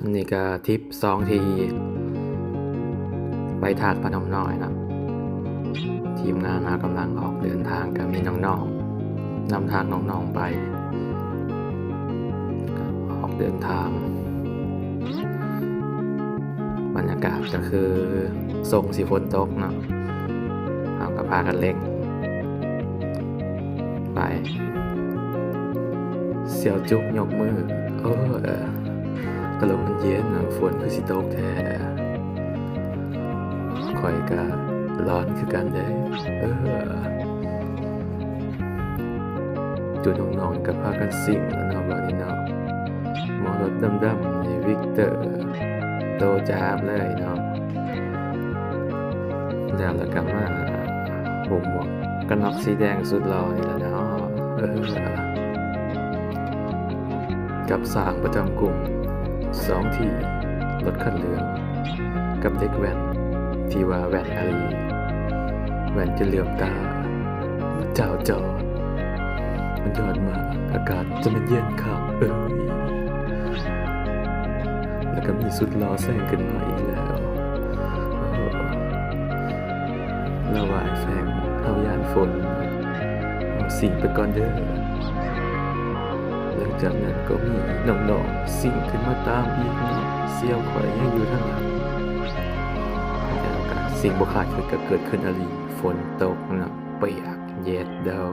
ອັນນີ້ກະທຣິບສອງທີ່ໄປທາດພະນົມນ້ອຍເນາະ. ທີມງານເຮົາກຳລັງອອກເດີນທາງ ກະມີນ້ອງໆ ນຳທາງນ້ອງໆໄປ ອອກເດີນທາງ. ບັນຍາກາດກະຄືຊົງຊິຝົນຕົກເນາະ ເຮົາກະພາກັນເລັ່ງ ໄປ ສ່ຽວຈຸກຍົກມື ເອີ ອາລົມມັນເຢັນ ຝົນຄືຊິຕົກແທ້. ຂ້ອຍກະຮ້ອນຄືກັນເດ້ ເອີ ຈຸນ້ອງໆກະພາກັນຊິງແລ້ວເນາະ ບາດນີ້ເນາະ. ໝໍລົດດຳໆນີ້ ວິກເຕີ ໂຕຈາບເລີຍເນາະ. ແລ້ວລະກະມາຫຸ້ມໝວກກັນນັອກສີແດງສຸດຫຼໍ່ນີ້ລະເນາະ ເອີ ກັບຊ່າງປະຈຳກຸ່ມສອງທີ່ ລົດຄັນເຫຼືອງ ກັບເດັກແວ່ນທີ່ວ່າແວ່ນອີ່ຫຼີ ແວ່ນຈົນເຫຼືອມຕາ ເຈົ້າຈອດ ມັນຍອດມາກ ອາກາດຈະແມ່ນເຢັນຄັກເອີຍ. ແລ້ວກະມີສຸດຫຼໍ່ແຊງຂຶ້ນມາອີກແລ້ວ ເອີ ລະຫວ່າງແຊງ ເຮົາຢ້ານຝົນ ເຮົາຊິງໄປກ່ອນເດີ. ຫຼັງຈາກນັ້ນກໍມີນ້ອງໆຊິງຂຶ້ນມາຕາມອີກເນາະ ສ່ຽວຂ້ອຍຍັງຢູ່ທາງຫຼັງ. ແລ້ວກະສິ່ງບໍ່ຄາດຄິດກະເກີດຂຶ້ນອີ່ຫຼີ ຝົນຕົກເນາະ ປຽກເຢັດເດີ.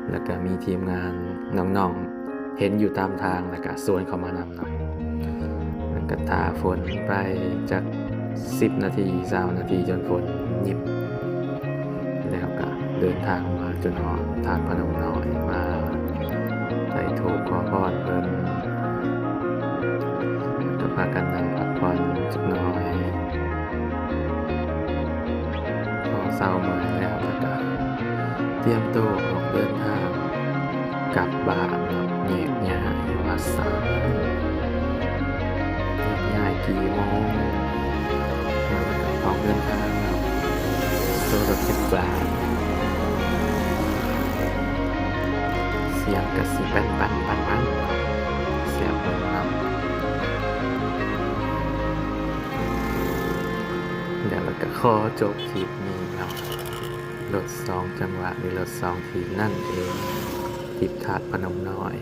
ແລ້ວກະມີທີມງານນ້ອງໆເຫັນຢູ່ຕາມທາງ ແລ້ວກະຊວນເຂົ້າມານຳເນາະ. ແລ້ວກະຖ້າຝົນໄປຈັກສິບນາທີ ຊາວນາທີ ຈົນຝົນຫຍິບ ແລ້ວກະເດີນທາງມາຈົນຮອດທາດພະນົມນ້ອຍ ມາໄຕ້ທູບຂໍພອນເພິ່ນ ກະພາກັນນັ່ງພັກຜ່ອນຈັກໜ້ອຍ. ພໍເຊົາເມື່ອຍແລ້ວ ແລ້ວກະຕຽມໂຕອອກເດີນທາງກັບບ້ານເນາະ ແຍກຍ້າຍວ່າຊັ້ນ. ແຍກຍ້າຍກີ່ໂມງ ແລ້ວກະອອກເດີນທາງເນາະ ໂຊລົດຈັກບານ ສຽງກະຊິປັນໆໆໆ ສຽງເບິ່ງນຳ. ແລ້ວລະກະຂໍຈົບຄລິບນີ້ເນາະ ລົດສອງຈັງຫວະ ຫຼືລົດສອງທີ່ນັ້ນເອງ ທຣິບທາດພະນົມນ້ອຍ.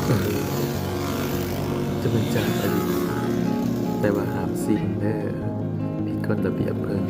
ເອີ ຈະແມ່ນຈາກອະດີດ ແຕ່ວ່າຫ້າມສິ່ງເດີ ຜິດກົດລະບຽບເພິ່ນ.